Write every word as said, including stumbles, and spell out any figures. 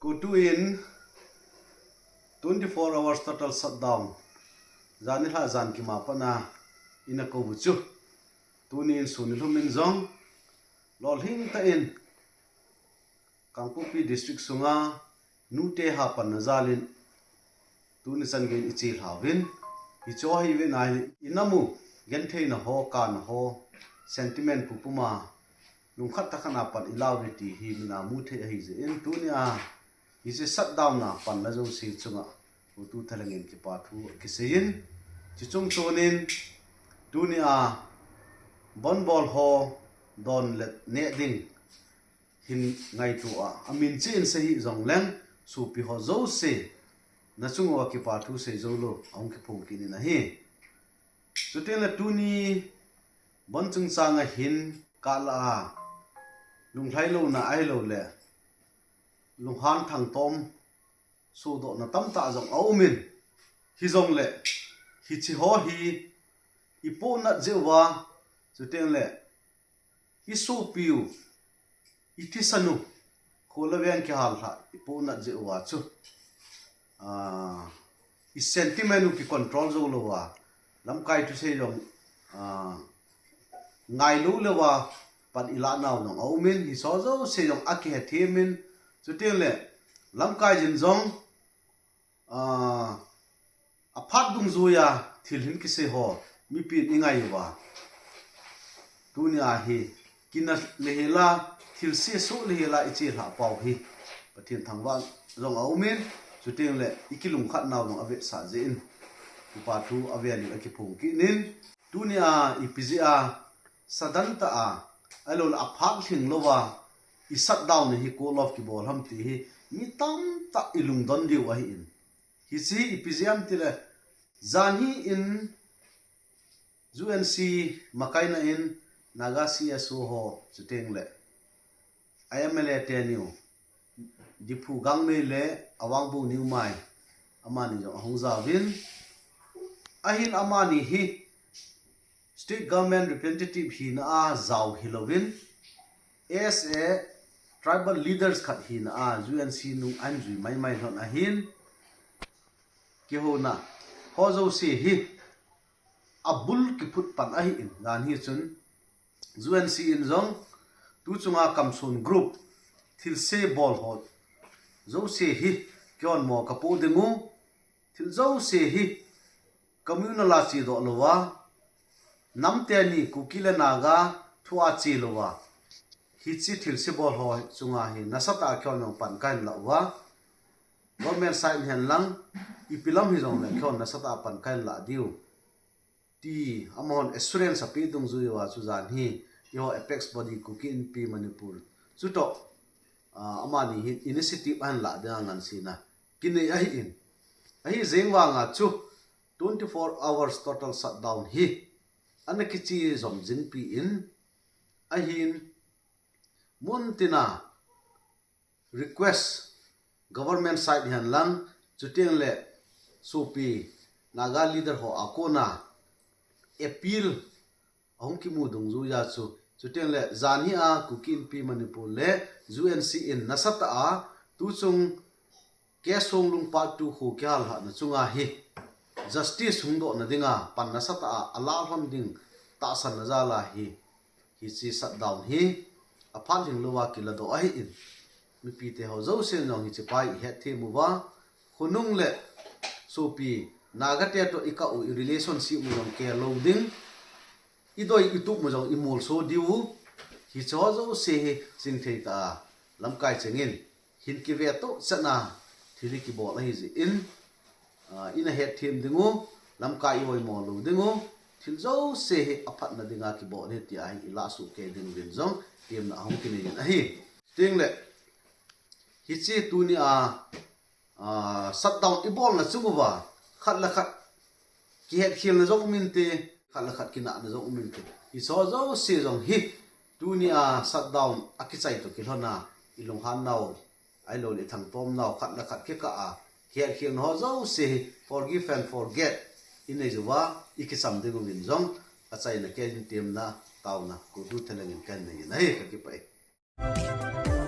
CoTU in twenty-four hours total shutdown, jan nilhah jan kima pat a ina kou u chu, tuni in sun nilhum in jong lolhing tah in Kangpokpi District sunga nute hapanna jal in tuni chan gei in i chelha uvin, hiche hi vena hi i nam u, gentheina ho, kana ho, sentiment pum pum a lungkhat tah khat a pan i la uve ti hi mi in a mu thei ahi jeh in, tuni a hiche shutdown a panna jouse chunga CoTU thalheng in kipa thu kisei in, chuche chungchon in tuni a bandh bol ho don le neh ding hin ngaito a, amin cheh in sei hih jong leng, sopi ho jouse na chung uva kipa thu sei jou lou ahung kiphong kit in ahi. Chuteng le tuni bandh chungchang a hin kah lah a lunglhai louna ahilou le lunghan thangtom sodohna tamtah jong aum in, hijong le hiche ho hi i pohnat jeh uva, chuteng le i sopi u, i thisan u, kho le veng kihal lhah i pohnat jeh uva chu, ah, i sentiment u ki control jou lou a, lamkai thusei jong, ah, ngai lou lou a pan i la nau jong aum in, hiche ho jouse jong akihethem in, chuteng le lamkai jin jong, ah, aphat dungjui a thil hin kisei ho mipi in i ngai uva, tuni a hi kina le hel a, thilse soh le hel a i chelhah pau hi Pathen thangvah jong aum in, chuteng le i kilungkhat nau jong avetsah jeh in kipa thu avel in akiphong kit in, tuni a ipi jeh a sudden tah a, ahilou le aphat lhing lou a i shutdown hi call off kibol ham ti hi mi tamtah i lungdon diu ahi in. Hiche hi ipi jeh ham ti le, jan hi in U N C makaina in Naga C S O ho, chuteng le I M L A te niu, Diphu Gangmei le Awangbow Newmai, amani jong ahung jaovin, ahin amani hi state government representative hina a jao hilouvin, as a tribal leaders khat hina a U N C nung ahin jui maimai lhon ahin, kihouna ho jouse hi abul kiphut pan ahi in, jan hi chun U N C in jong tu chunga kamsun group thilse bol ho jouse hi kihonmo kapoh ding u, thil jouse hi communal a chedoh lou a, nam teni Kuki le Naga thu a che lou a, hiche thilse bol ho chunga hi nasatah a kihon jong pan kahin la uva, government side hen lang, ipi lam hijong le kihon nasatah a pan kahin la diu ti amahon assurance ape dungjui uva chu jan hi eiho apex body Kuki Inpi Manipur chutoh, ah, amani hin initiative ahin lah dinga ngansena kinei ahi in. Ahi jeng vanga chu twenty-four hours total shutdown hi ana kiche jom jing pi in, ahin mun tina request government side hen lang, chuteng le sopi Naga leader ho a kona appeal ahung kimu dungjui a chu, chuteng le jan hi a Kuki Inpi Manipur le U N C in nasatah a tu chung K. Songlung part two kho kihal lhahna chunga hi justice hung dohna dinga pan nasatah a ala lhon ding tahsanna jal a hi, hiche shutdown hi aphat lhing lou a kiladoh ahi in, mipi te ho jousen jong hiche pa hi ihet them uva, khonung le sopi Naga te toh ikah u, i relationship u jong keh lou ding, idoi itup u jong imolso diu u, hiche ho jouse hi chingthei tah a lamkai chengin hin kive toh chan a thil hi kibol ahi jeh in, ah, ina hetthem ding u, lamkai i oimo lou ding u, thil jouse hi aphatna dinga kibol ahi tia hi i lah soh kei ding uvin jong temna ahung kinei in ahi. Chuteng le hiche tuni a, ah, shutdown i bolna chung uva khat le khat kihetkhelna jong um inte, khat le khat kinahna jong um inte. Hiche ho jouse jong hi tuni a shutdown a kichai toh kilhon a i lunghan nau, ahilou le i thangtom nau, khat le khat kikah a hetkhelna ho jouse hi forgive and forget i nei uva i kicham ding uvin jong achaina kei in temna, taona, CoTU thalheng in kahin nei in ahi, kakipah e.